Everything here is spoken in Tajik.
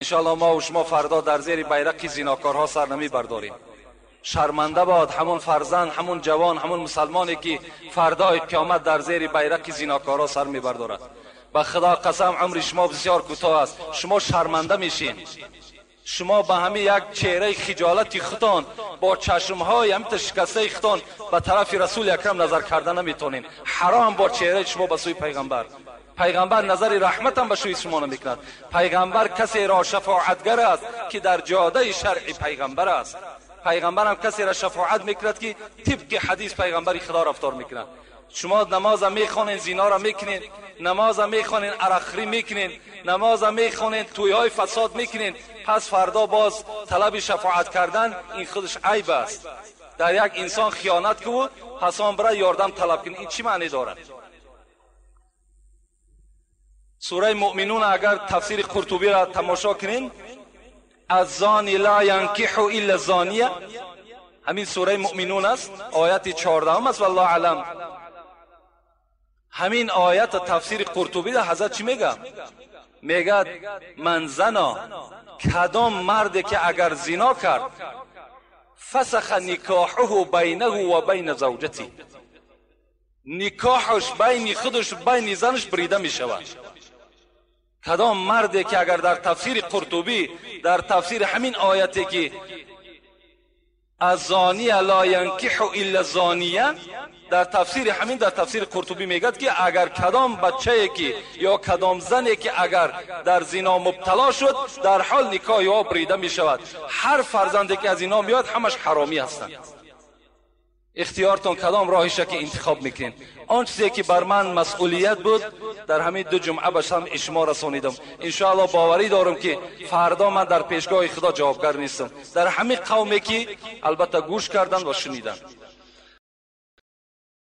Иншоаллоҳ мо ва шумо фардо дар зери байрақи зинокорҳо сар намебардорем. Шарманда бод ҳамон фарзанд, ҳамон ҷавон, ҳамон мусалмоне ки фардои қиёмат дар зери байрақи зинокорҳо сар мебардорад. Ба Худо қасам, умри шумо бисёр кӯтоҳ аст. Шумо шарманда мешин. Шумо ба ҳамин як чеҳраи хиҷолати худтон, бо чашмҳои ҳамита шикастаи худтон ба тарафи Расули Акрам назар карда наметонед. Ҳаром бо чеҳраи шумо ба сӯи пайғамбар. Пайғамбар назари раҳматам ба сӯи шумо намекунад. Пайғамбар касеро шафоатгар аст ки дар ҷодаи шаръи пайғамбар аст. Пайғамбарам касеро шафоат мекунад ки тибқи ҳадис пайғамбари Худо рафтор мекунад. Шумо намоза мехонед, зиноро мекунед, намоза мехонед, арақхӯрӣ мекунед, намоза мехонед, тӯйҳои фасод мекунед, пас фардо боз талаби шафоат кардан ин худаш айб аст. Дар як инсон хиёнат куву пас он бира ёрдам талаб кунед, ин чӣ маъне дорад? Сураи Муъминун агар тафсири Қуртубиро тамошо кунед, الزانی لا ینکح الا الزانیه، ҳамин сураи Муъминун аст, ояти 14 аст, валлоҳу аълам. Ҳамин оята тафсири Қуртубида ҳазрат чӣ мега? Мегӯяд ман зано, кадом марде ки агар зино кард, фасаха никоҳуҳу байнаҳу ва байна завҷати, никоҳаш байни худаш байни занаш бурида мешавад. Кадом марде ки агар дар тафсири Қуртубӣ, дар тафсири ҳамин ояте ки الزانی لا ینکح الا الزانیه، дар тафсири ҳамин, дар тафсири Қуртубӣ мегӯяд ки агар кадом бачае ки ё кадом зане ки агар дар зино мубтало шуд, дар ҳол никоҳи ӯ бурида мешавад. Ҳар фарзанде ки аз ино меояд, ҳамаш ҳаромӣ ҳастанд. Ихтиёртон кадом роҳиша ки интихоб мекунед. Он чизе ки бар ман масъулият буд, дар ҳамин ду ҷумъа ба самъи шумо расонидам. Иншоаллоҳ боварӣ дорам ки фардо ман дар пешгоҳи Худо ҷавобгар нестам. Дар ҳамин қавме ки албатта гӯш карданд ва шуниданд.